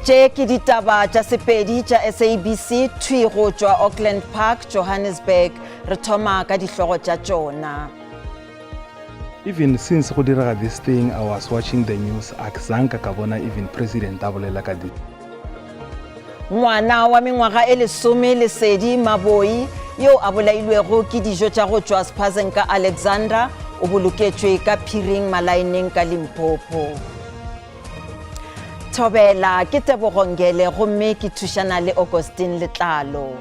Tše ke ditaba tša Sepedi tša SABC thwi go tšwa Auckland Park, Johannesburg. Re thoma ka dihlogo tša tšona. Even since go direga this thing I was watching the news a ke zanka ka bona even president a bolela ka this. Ngwana wa mengwaga e lesome Lesedi Maboi yo a bolailwego ke dijo tša go tšwa Spazen ka Alexandra o boloketšwe ka Phiring Malaeneng ka Limpopo. Thobela ke Tebogo Ngele gomme ke thušana le Augustine Letlalo.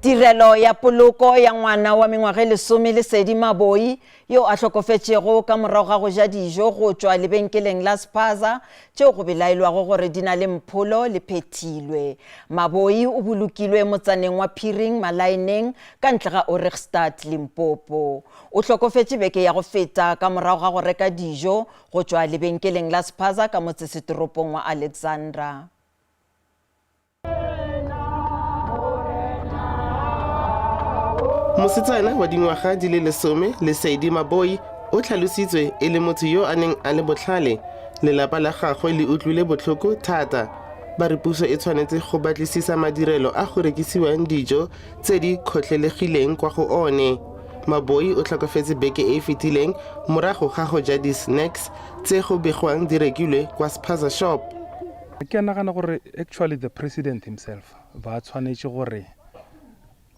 Tirelo ya poloko ya ngwana wa mengwaga e lesome Lesedi Maboi yo a hlokofetšego ka morago ga go ja dijo go tšwa lebenkeleng la Spaza tšeo go belaelwago gore di na le mpholo le phethilwe. Maboi o bolokilwe motsaneng wa Phiring Malaeneng ka ntle ga Ohrigstad, Limpopo. O hlokofetše beke ya go feta ka morago ga go reka dijo go tšwa lebenkeleng la Spaza ka motsesetoropong wa Alexandra. Mosetsana wa dingwaga di le lesome, Lesedi Maboi, o tlhalositswe e le motho yo a neng a le botlhale. Lelapa la gagwe le utlwile botlhoko thata. Ba re puso e tshwanetse go batlisisa madirelo a go rekisiwang dijo tse di kgotlhelegileng kwa go one. Maboi o tlhokafetse beke e e fetileng morago ga go ja di-snacks tse go begwang di rekilwe kwa spaza shop. Ke a nagana gore actually the president himself ba tshwanetše gore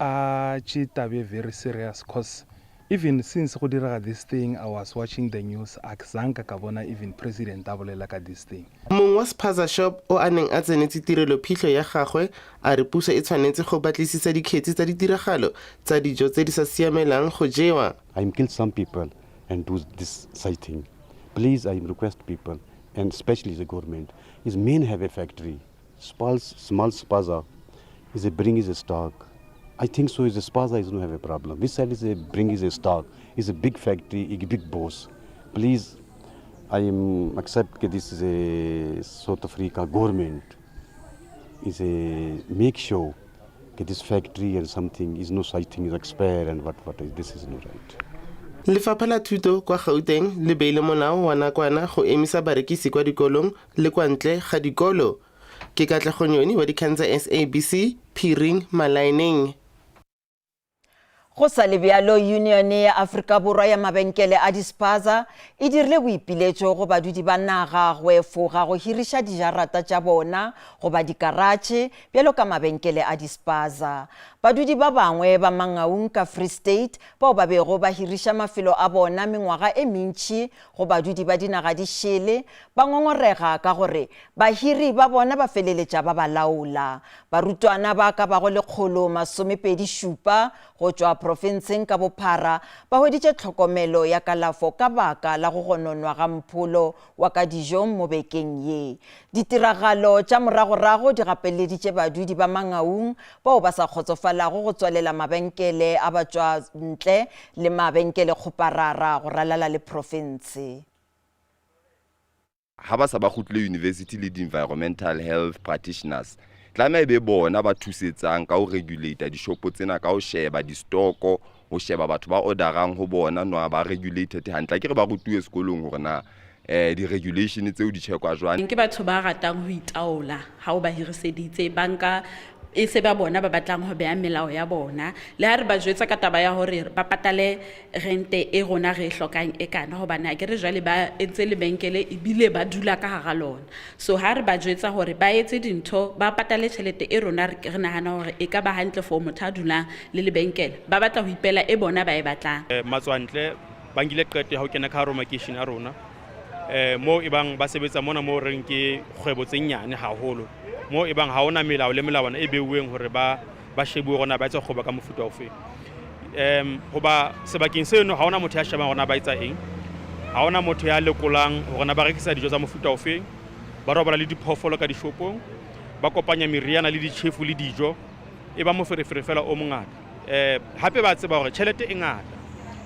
a tše tabe very serious cause even since go direga this thing I was watching the news a ke zanka ka bona even president a bolela ka this thing. Mong wa spaza shop o a neng a tsenetse tirelo phitlho ya gagwe a re puso e tshwanetse go batlisisa dikgetsi tsa ditiragalo tsa dijo tse di sa siamelang go jewa. I am kill some people and do this such thing please I am request people and especially the government is main have a factory small small spaza is a bring is a stock I think so is a spaza is no have a problem this side is a bring is a stock is a big factory a big boss please I am accept this is a South Africa government is a make sure this factory and something is no such thing is expire and what what is this is not right. Lefapha la Thuto kwa Gauteng le beile molao wa nakwana go emisa barekisi kwa dikolong le kwa ntle ga dikolo. Ke Katlego Nyoni wa dikgang tsa SABC, Phiring, Malaeneng. Go sa le bjalo, Yunione ya Afrika Borwa ya Mabenkele a Dispaza e dirile boipiletšo go badudi ba naga go efoga go hiriša dijarata tša bona goba dikaratšhe bjalo ka mabenkele a dispaza. Badudi ba bangwe ba Mangaung ka Free State bao ba bego ba hiriša mafelo a bona mengwaga e mentši go badudi ba dinaga di šele ba ngongorega ka gore bahiri ba bona ba feleletša ba ba laola. Barutwana ba ka bago 127 go tšwa profenseng ka bophara ba hweditše tlhokomelo ya kalafo ka baka la go gononwa ga mpholo wa ka dijong mo bekeng ye. Ditiragalo tša moragorago di gapeleditše badudi ba Mangaung bao ba sa kgotsofalago go tswalela mabenkele a batšwantle le mabenkelekgoparara go ralala le profense. Ha ba sa ba kgutlile university le di-environmental health practitioners tlameha e be bona ba thusetsang ka ho regulate dishopo tsena ka ho sheba di-stoko ho sheba batho ba orderang ho bona no ba regulated hantle akere ba rutuwe sekolong hore na eh di-regulation tseo di checkwa jwang. Ke batho ba ratang ho itaola ha o ba hiriseditse ba nka e se ba bona ba batlang ho beha melao ya bona le ha re ba jwetsa ka taba ya hore ba patale rente e rona re e hlokang e kana hobane ha ke re jwale ba entse lebenkele ebile ba dula ka hara lona so ha re ba jwetsa hore ba etse dintho ba patale tjhelete e rona re nahana hore e ka ba hantle for motho a dulang le lebenkele ba batla ho ipela e bona ba e batlang. Matswantle ba nkile qeto ya ho kena ka hare ho makeishene a rona moo e bang ba sebetsa mona moo reng ke kgwebo tse nyane haholo moo e bang ha hona melao le melawana e beuweng hore ba ba shebuwe hore na ba etsa kgwebo ka mofuta ofe. Hoba sebakeng seno ha hona motho ya shebang hore na ba etsa eng, ha hona motho ya lekolang hore na ba rekisa dijo tsa mofuta ofeng, ba robala le diphoofolo ka dishopong, ba kopanya meriana le ditjhefu le dijo, e ba moferefere fela o mongata. Hape ba tseba hore tjhelete e ngata,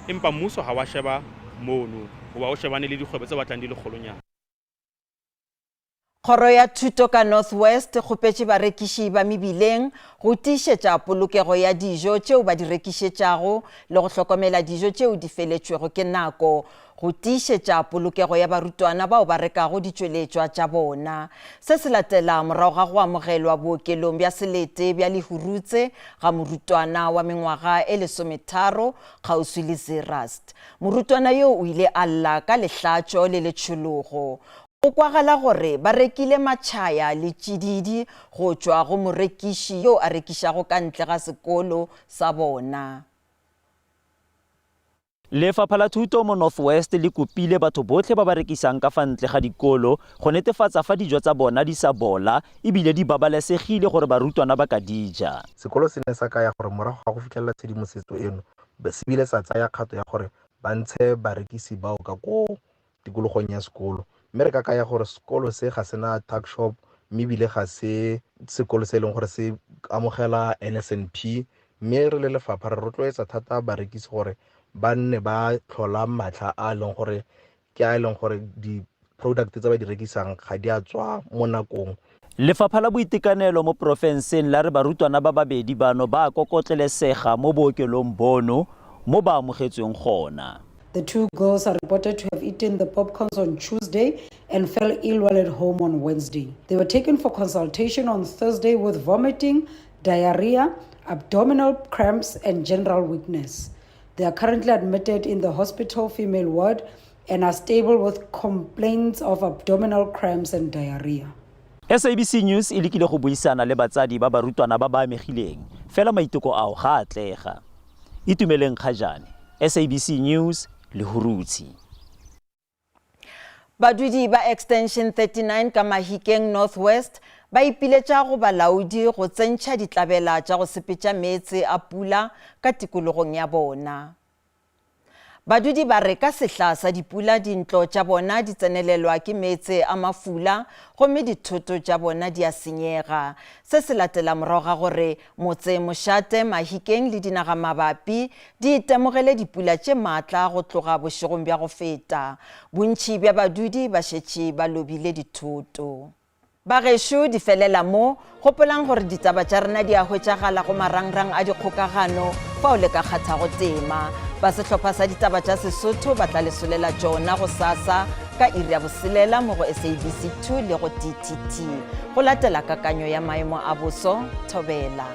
empa mmuso ha wa sheba mono hoba o shebane le dikgwebo tse batlang di le kgolonyana. Kgoro ya Thuto ka North West e kgopetše barekiši ba mebileng go tiišetša polokego ya dijo tšeo ba di rekišetšago le go hlokomela dijo tšeo di feletšwego ke nako go tiišetša polokego ya barutwana bao ba rekago ditšweletšwa tša bona. Se se latela morago ga go amogelwa bookelong bja selete bja Lehurutse ga morutwana wa mengwaga e lesometharo kgauswi le Zeerust. Morutwana yo o ile a lla ka lehlatšo le letšhologo. Go kwagala gore ba rekile matšhaya le tšididi go tšwa go morekiši yo a rekišago ka ntle ga sekolo sa bona. Lefapha la Thuto mo North West le kopile batho botlhe ba ba rekisang ka fa ntle ga dikolo go netefatsa fa dijo tsa bona di sa bola ebile di babalesegile gore barutwana ba ka di ja. Sekolo se ne sa kaya gore morago ga go fitlhelela tshedimosetso eno, se bile sa tsaya kgato ya gore ba ntshe barekisi bao ka koo tikologong ya sekolo. Mme re ka kaya gore sekolo se ga se na tuck shop, mme ebile ga se sekolo se e leng gore se amogela NSNP. Mme re le lefapha re rotloetsa thata barekisi gore ba nne ba tlhola matlha a e leng gore ke a e leng gore di-product tse ba di rekisang ga di a tswa mo nakong. Lefapha la Boitekanelo mo porofenseng la re barutwana ba babedi bano ba a kokotlelesega mo bookelong bono mo ba amogetsweng gona. The two girls are reported to have eaten the popcorns on Tuesday and fell ill while at home on Wednesday. They were taken for consultation on Thursday with vomiting, diarrhea, abdominal cramps, and general weakness. They are currently admitted in the hospital female ward and are stable with complaints of abdominal cramps and diarrhea. SABC News e lekile go buisana le batsadi ba barutwana ba ba amegileng, fela maiteko ao ga a atlega. Itumeleng Kgajane, SABC News, Lehurutshe. Badudi ba Extension 39 ka Mahikeng North West ba ipiletša go balaodi go tsentšha ditlabela tša go sepetša meetse a pula ka tikologong ya bona. Badudi ba re ka sehla sa dipula dintlo tša bona di tsenelelwa ke meetse a mafula gomme dithoto tša bona di a senyega. Se se latela morago ga gore motse mošate Mahikeng le dinagamabapi di itemogele dipula tše maatla go tloga bošegong bja go feta. Bontši bja badudi ba šetše ba lobile dithoto. Bagešo di felela mo, gopolang gore ditaba tša rena di a hwetšagala go marangrang a dikgokagano fao le ka kgathago tema. Ba sehlopha sa ditaba tša Sesotho ba tla le solela tšona gosasa ka iri ya boselela mo go SABC 2 le go DTT. Go latela kakanyo ya maemo a boso, thobela.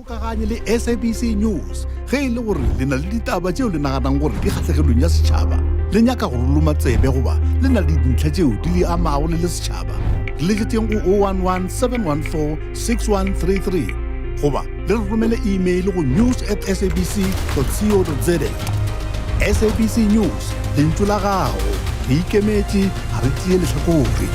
Kgokaganye le SABC News ge e le gore le na le ditaba tšeo le naganang gore di kgahlegelong ya setšhaba, le nyaka go loma tsebe goba le na le dintlha tšeo di le amago le le setšhaba, re letšetšeng go 011 714 6133 goba le re romele email go news at sabc co za. SABC News, lentšu la gago. Re ikemetše, ga re tšee lehlakore.